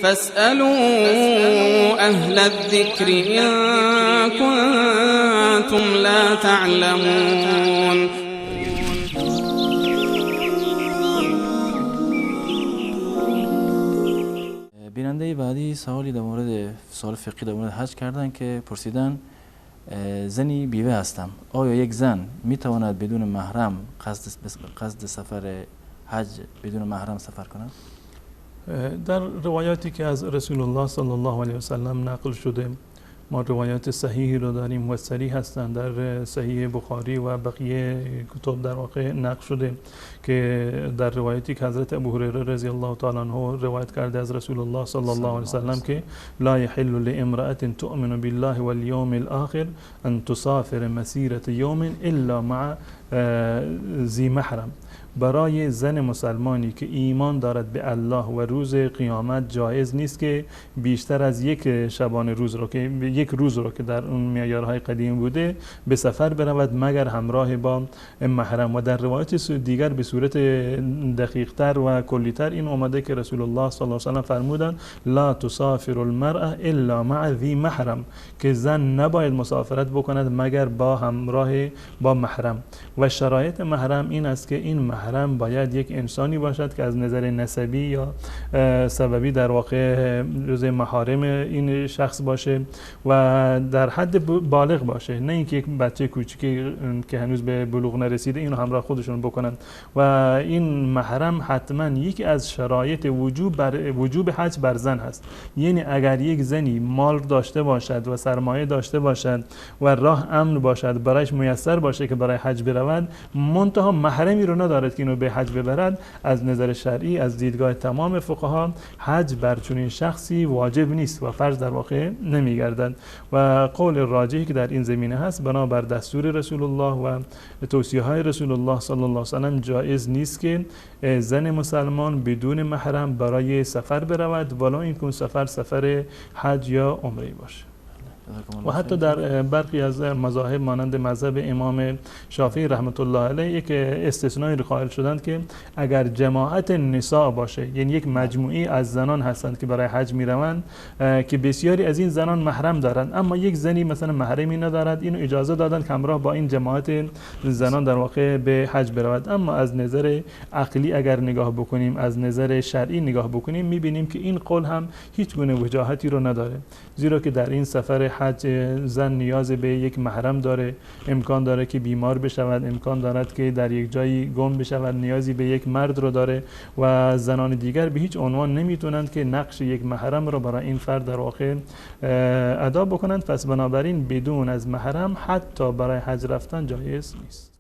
فاسألوا أهل الذكر إن كنتم لا تعلمون. بیننده بعدی سوالی در مورد سوال فقهی در مورد حج کردن که پرسیدن زنی بیوه هستم، آیا یک زن میتواند بدون محرم قصد سفر حج بدون محرم سفر کند؟ در روایاتی که از رسول الله صلی الله علیه و سلم نقل شده، ما روایات صحیحی رو داریم و صریح هستند، در صحیح بخاری و بقیه کتب در واقع نقل شده که در روایتی که حضرت ابو هریره رضی الله تعالی عنه روایت کرده از رسول الله صلی الله علیه و سلم که لا یحل لامرأة تؤمن بالله واليوم الآخر ان تسافر مسیرة یوم الا مع ذی محرم. برای زن مسلمانی که ایمان دارد به الله و روز قیامت جایز نیست که بیشتر از یک شبانه روز رو که یک روز رو که در اون معیارهای قدیم بوده به سفر برود مگر همراه با محرم. و در روایت دیگر به صورت دقیقتر و کلیتر این آمده که رسول الله صلی الله علیه و سلم فرمودند لا تسافر المرأة الا مع ذی محرم، که زن نباید مسافرت بکند مگر با همراه با محرم. و شرایط محرم این است که این محرم باید یک انسانی باشد که از نظر نسبی یا سببی در واقع جزء محارم این شخص باشه و در حد بالغ باشه، نه اینکه یک بچه کوچیکی که هنوز به بلوغ نرسیده اینو همراه خودشون بکنن. و این محرم حتما یکی از شرایط وجوب حج بر زن هست، یعنی اگر یک زنی مال داشته باشد و سرمایه داشته باشد و راه امن باشد، برایش میسر باشه که برای حج برود، منتها محرمی رو ندارد که اینو به حج ببرد، از نظر شرعی از دیدگاه تمام فقها حج بر چنین شخصی واجب نیست و فرض در واقع نمیگردد. و قول راجحی که در این زمینه هست بنابر دستور رسول الله و توصیه های رسول الله صلی الله علیه و سلم جایز نیست که زن مسلمان بدون محرم برای سفر برود، ولو اینکه سفر سفر حج یا عمره باشه. و حتی در برخی از مذاهب مانند مذهب امام شافعی رحمت الله علیه یک استثنایی رو قائل شدند که اگر جماعت نساء باشه، یعنی یک مجموعی از زنان هستند که برای حج میروند که بسیاری از این زنان محرم دارند، اما یک زنی مثلا محرمی ندارد، اینو اجازه دادند که همراه با این جماعت زنان در واقع به حج برود. اما از نظر عقلی اگر نگاه بکنیم، از نظر شرعی نگاه بکنیم، میبینیم که این قول هم هیچ گونه وجاهتی رو نداره، زیرا که در این سفر حج زن نیاز به یک محرم داره، امکان داره که بیمار بشود، امکان دارد که در یک جایی گم بشود، نیازی به یک مرد رو داره و زنان دیگر به هیچ عنوان نمیتونند که نقش یک محرم رو برای این فرد در واقع ادا بکنند. پس بنابراین بدون از محرم حتی برای حج رفتن جایز نیست.